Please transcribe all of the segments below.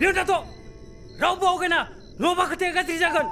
नों दाथ' रावबो आवगायना नङाबा खोथाया गाज्रि जागोन।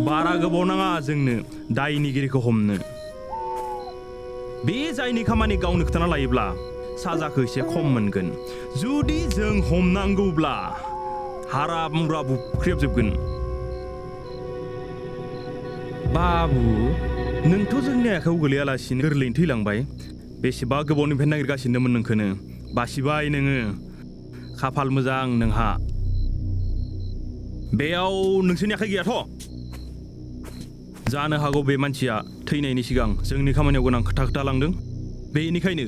बारा गोबाव नाङा जोंनो दायनिगिरिखौ हमनो। बे जायनि खामानि गावनो खोथाना लायोब्ला साजाखौ एसे खम मोनगोन। जुदि जों हमनांगौब्ला हारा मुरा बुख्रेबजोबगोन। बाबु, नोंथ' जोंनि आखायाव गोलैयालासिनो गोरलैयैनो थैलांबाय। बेसेबा गोबावनिफ्राय नागिरगासिनोमोन नोंखौनो। बासिबाय नोङो। खाफाल मोजां नोंहा। बेयाव नोंसोरनि आखाइ गैयाथ'? जानो हागौ बे मानसिया थैनायनि सिगां जोंनि खामानियाव गोनां खोथा लांदों। बेनिखायनो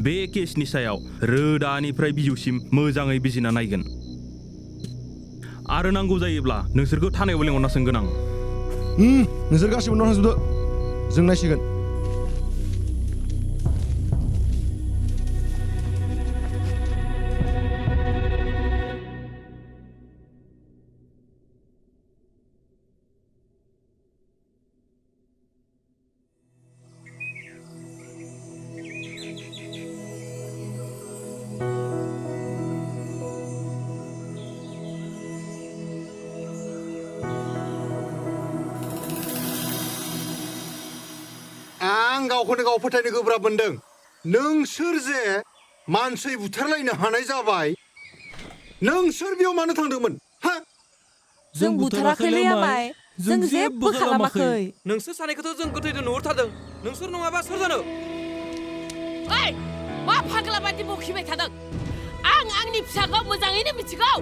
बे केसनि सायाव रोदानिफ्राय बिजौसिम मोजाङै बिजिरना नायगोन। आरो नांगौ जायोब्ला नोंसोरखौ थानायाव लेंहरना सोंगोन आं। नोंसोर गासिबो न' थांजोबदो, जों नायसिगोन। आं गावखौनो गाव फोथायनो गोब्राब मोनदों। नोंसोर जे मानसि बुथारलायनो हानाय जाबाय, नोंसोर बेयाव मानो थांदोंमोन? हा? जों बुथाराखैलै आमाय, जों जेबो खालामाखै। नोंसोर सानैखौथ' जों गोथैजों नुहुरथारदों। नोंसोर नङाबा सोर जानो? ओइ, मा फाग्ला बायदि बखिबाय थादों? आं आंनि फिसाखौ मोजाङैनो मिथिगौ।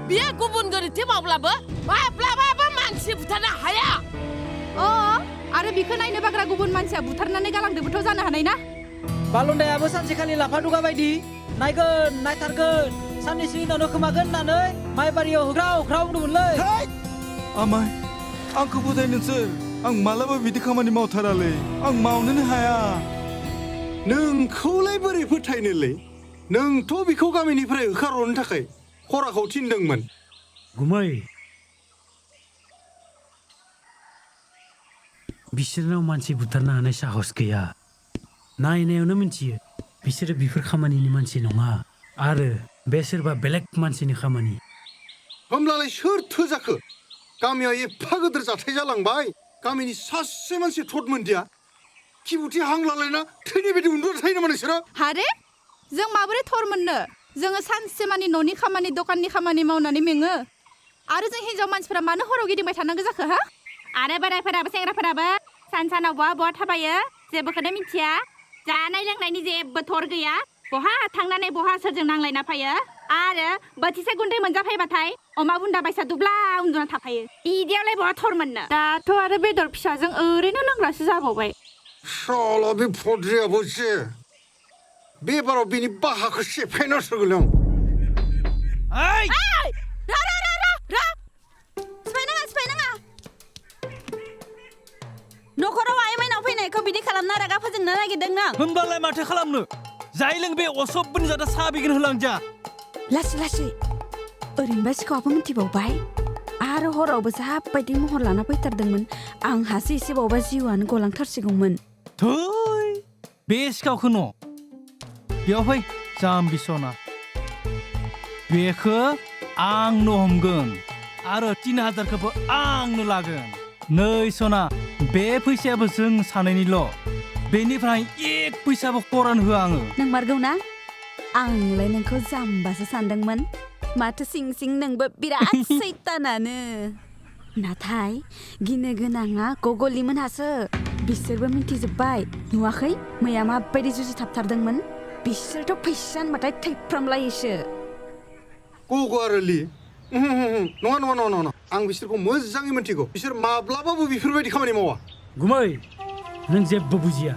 बियो गुबुन गोरोन्थि मावब्लाबो माब्लाबाबो मानसि बुथारनो हाया। आरो बिखौ नायनो बाग्रा गुबुन मानसिया बुथारनानै गालांदोंबोथ' जानो हानाय ना? बालुन्दायाबो सानसेखालि लाफा दुगा बायदि नायगोन नायथारगोन साननैसो उनावनो खोमागोन होननानै माइबारियाव होख्राव होख्राव बुंदोंमोनलै। आमाय, आंखौ फोथाय नोंसोर। आं मालाबा बिदि खामानि मावथारालै। आं मावनोनो हाया। नोंखौलाय बोरै फोथायनोलै? नोंथ' बिखौ गामिनिफ्राय होखारहरनो थाखाय खराखौ थिनदोंमोन। गुमै, बिसोरनाव मानसि बुथारनो हानाय साहस गैया। नायनायावनो मिन्थियो बिसोरो बेफोर खामानिनि मानसि नङा। आरो बे सोरबा बेलेग मानसिनि खामानि। होमब्लालाय सोरथो जाखो? गामियाव एफा गिदिर जाथाय जालांबाय, गामिनि सासे मानसि थद मोनदिया। खिबुथि हां लालायना थैनाय बायदि उन्दुना थायो नामा नोंसोरो? हारे, जों माबोरै थर मोननो? जोङो सानसेमानि न'नि खामानि दखाननि खामानि मावनानै मेङो। आरो जों हिनजाव मानसिफोरा मानो हराव गिदिंबाय थानांगौ जाखो? हा? आरो बोरायफोराबो सेंग्राफोराबो सानाव बहा बहा थाबायो, जेबोखौनो मिथिया। जानाय लोंनायनि जेबो थर गैया। बहा थांनानै बहा सोरजों नांलायना फैयो। आरो बोथिसे गुन्दै मोनजाफैबाथाय अमा बुन्दा बायसा दुब्ला उन्दुना थाफायो। बिदियावलाय बहा थर मोननो? दाथ' आरो बेदर फिसाजों ओरैनो लोंग्रासो जाबावबाय। साला बे फद्रियाबो जे बेबाराव बिनि बाहाखौ सेफायनांसिगोन आं। न'खराव आइ माइनाव फैनायखौ बिदि खालामना रागा फोजोंनो नागिरदों नों? होमबालाय माथो खालामनो? जाय लों बे असबनि जादा साहा बिगोन होलांजा। लासै लासै ओरैनोबा सिखावाबो मिथिबावबाय। आरो हरावबो जाबायदि महर लाना फैथारदोंमोन। आंहासो एसे बावबा जिउआनो गलांथारसिगौमोन। थै, बे सिखावखौ न' बेयाव फै जाम्बि सना। बेखौ आंनो हमगोन आरो 3000खौबो आंनो लागोन। नै सना, बे फैसायाबो जों सानैनिल'। बेनिफ्राय एक फैसाबो खरान होआ आङो। नंमारगौ ना? आंलाय नोंखौ जाम्बासो सानदोंमोन। माथो सिं सिं नोंबो बिराद सैतानानो। नाथाय गिनो गोनाङा गगलिमोनहासो। बिसोरबो मिन्थिजोब्बाय। नुवाखै मैया माबायदि जुजिथाबथारदोंमोन? बिसोरथ' फैसा होनबाथाय थैफ्रामलायोसो। गग' आरो लि? नङा। आं बिसोरखौ मोजाङै मिन्थिगौ। बिसोर माब्लाबाबो बेफोरबायदि खामानि मावा। गुमै, नों जेबो बुजिया।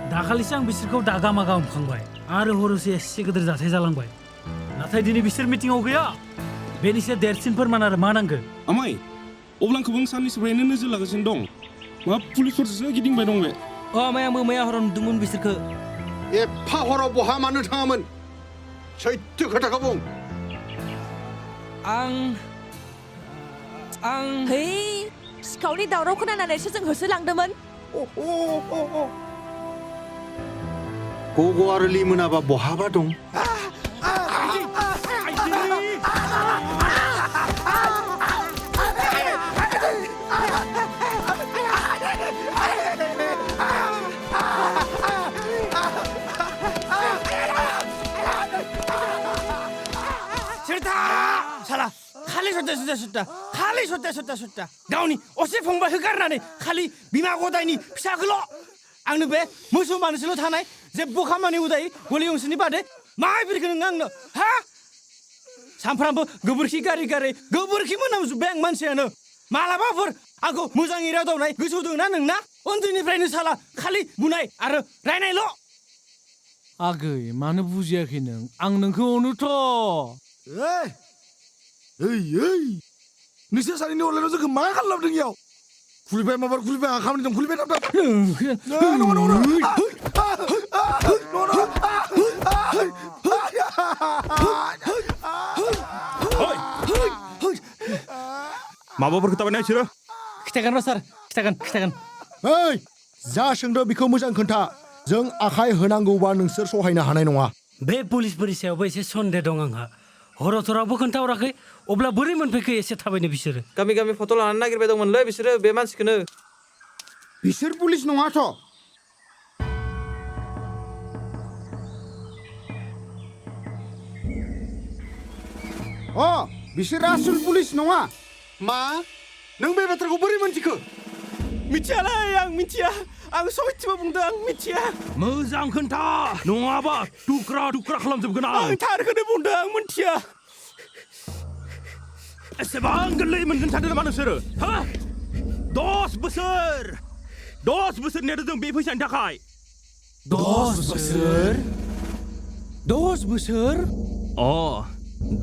दाखालिसो आं बिसोरखौ दागा मागा हमखांबाय। आरो हरावसो एसे गिदिर जाथाय जालांबाय। नाथाय दिनै बिसोर मिटिंआव गैया। बेनिसो देरसिन फोरमान आरो मा नांगौ? आमाय, अब्ला आंखौबो साननैसोफ्रायनो नोजोर लागासिनो दं मा पुलिसफोरजोंसो गिदिंबाय दं बे माया आंबो मैया हराव नुदोंमोन बिसोरखो एफा हराव बहा मानो थाङामोन सैथो खोथाखौ बुं आं है सिखावनि दावराव खोनानानैसो जों होसोलांदोंमोन गग' आरो लिमोनाबा बहाबा दं साला खालि सत्ता गावनि असे फंबाय होगारनानै खालि बिमा गदायनि फिसाखौल' आंनो बे मोसौ मानसिल' थानाय जेबो खामानि उदाय गलि गंसेनि बादै मा बिरखो नों आंनो हा सानफ्रामबो गोबोरखि गारै गोबोरखि मोनामजोब्बाय आं मानसियानो मालाबाफोर आंखौ मोजाङै रादावनाय गोसो दंना नोंना उन्दैनिफ्रायनो साला खालि बुनाय आरो रायनायल' आगै मानो बुजियाखै नों आं नोंखौ अनोथ' नोंसोर सानैनि अनलाइनाव जोंखौ मा खालामदों इयाव खुलिबाय माबार खुलिबाय आंहा खामानि दं खुलिबाय थाब माबाफोर खोथाबाय ना बिसोरो खिथागोन र' सार खिथागोन ओइ जा सोंदों बेखौ मोजां खोन्था जों आखाय होनांगौबा नोंसोर सहायनो हानाय नङा बे पुलिसफोरनि सायावबो एसे सन्देह दं आंहा हराव थरावबो खोन्थाहराखै अब्ला बोरै मोनफैखो एसे थाबैनो बिसोरो गामि फट' लानानै नागिरबाय दंमोनलै बिसोरो बे मानसिखौनो बिसोर पुलिस नङाथ' बिसोर आसुल पुलिस नङा मा नों बे बाथ्राखौ बोरै मिन्थिखो मिथियालै आं मिथिया आं सयथिबो बुंदों आं मिथिया मोजां खोन्था नङाबा टुक्रा खालामजोबगोन आं थारखौनो बुंदों आं मिथिया एसेबां गोरलै मोनगोन सानदों नामा नोंसोरो हा 10 बोसोर नेदों जों बे फैसानि थाखाय 10 बोसोर 10 बोसोर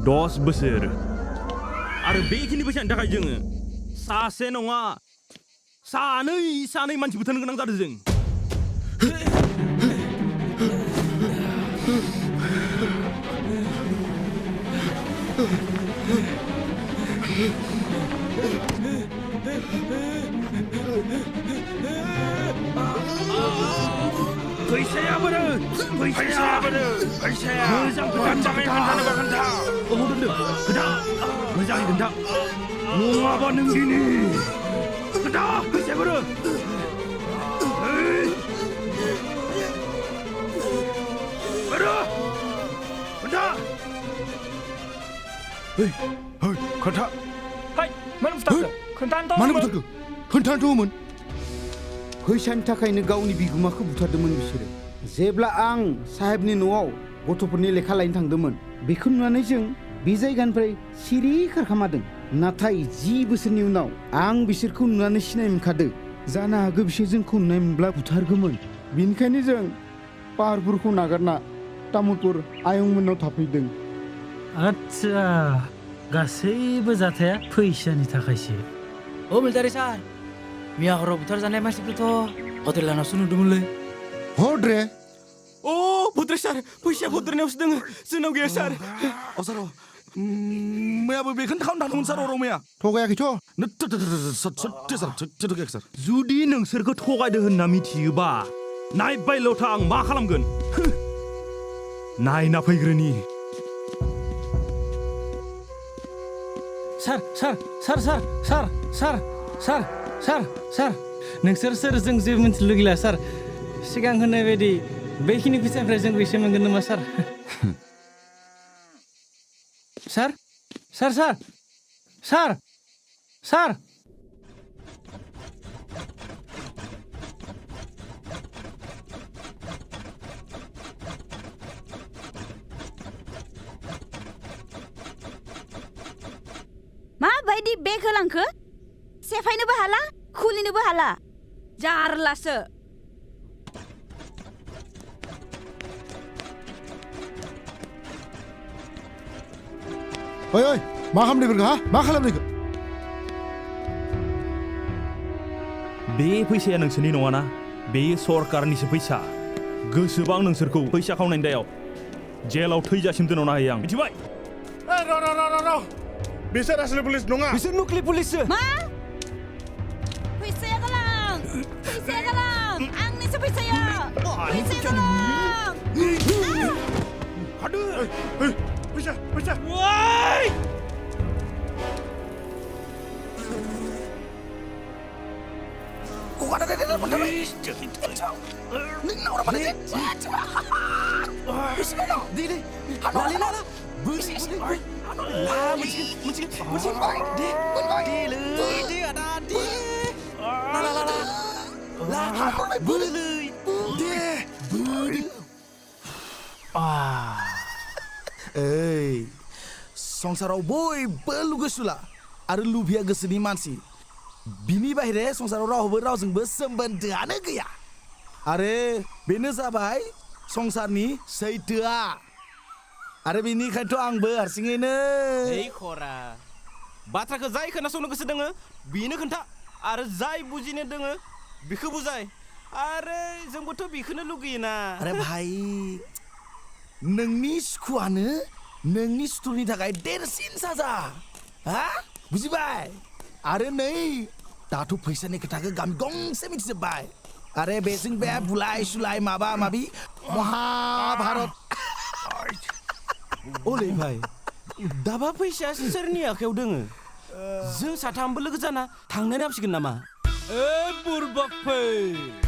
10 बोसोर आरो बेखिनि फैसानि थाखाय जोङो सासे नङा सानै मानसि बुथारनो गोनां जादों जों फैसाया मोजां खोन्था मोजाङै खोन्था नङाबा नों दिनै खोन्था फैसाया बोरो खोन्था मानो बुथारखो खोन्थानोमोन फैसानि थाखायनो गावनि बिगुमाखौ बुथारदोंमोन बिसोरो जेब्ला आं साहेबनि न'आव गथ'फोरनि लेखा लायनो थांदोंमोन बेखौ नुनानै जों बे जायगानिफ्राय सिरि खारखामादों नाथाय 10 बोसोरनि उनाव आं बिसोरखौ नुनानै सिनाय मोनखादों जानो हागौ बिसोर जोंखौ नुनाय मोनब्ला बुथारगौमोन बेनिखायनो जों पाहारफोरखौ नागारना तामुलपुर आयंमोननाव थाफैदों आच्छा गासैबो जाथाया फैसानि थाखायसो मिलिटारि सार मिया हराव बुथारजानाय मानसिफोरथ' हटेल लानावसो नुदोंमोनलै हद्रे भद्रे सार फैसाया भद्रेनावसो दङ जोंनाव गैया सार सार मैयाबो बेखौनो खालामनो थांदोंमोन सार रमाया थगायाखैथ' सार जुदि नोंसोरखौ थगायदो होनना मिथियोबा नायबायल'था आं मा खालामगोन नायना फैग्रोनि सार नोंसोर सोर जों जेबो मिथिनो लुगैला सार सिगां होननाय बायदि बेखिनि फैसानिफ्राय जों बेसे मोनगोन नामा सार सार माबायदि बेग होलांखो सेफायनोबो हाला खुलिनोबो हाला जारलासो ओइ मा खालामदों हा मा खालामदों बे फैसाया नोंसोरनि नङाना बेयो सरकारनिसो फैसा गोसोबा आं नोंसोरखौ फैसा खावनायनि दायाव जेलाव थैजासिम दोनहरनो हायो आं मिथिबाय र' बिसोर आसलि पुलिस नङा बिसोर नकलि पुलिससो मा फैसाया गालां आंनिसो फैसाया फैसा ओइ संसाराव बयबो लुगोसुला आरो लुभिया गोसोनि मानसि बिनि बाहेरे संसाराव रावजोंबो सोमोन्दोआनो गैया आरो बेनो जाबाय संसारनि सैथोआ आरो बेनिखायनोथ' आंबो हारसिङैनो खरा बाथ्राखौ जाय खोनासंनो गोसो दोङो बेनो खोन्था आरो जाय बुजिनो दोङो बेखौ बुजाय आरो जोंबोथ' बेखौनो लुगैयोना आरे भाई नोंनि सुखुआनो नोंनि सुथुरनि थाखाय देरसिन साजा हा बुजिबाय आरो नै दाथ' फैसानि खोथाखौ गामि गंसे मिथिजोब्बाय आरे बेजों बे बुलाय सुलाय माबा माबि महाभारत ओलै भाई दाबा फैसाया सोरनि आखायाव दोङो जों साथामबो लोगो जाना थांनो नांसिगोन नामा बुरबाक फै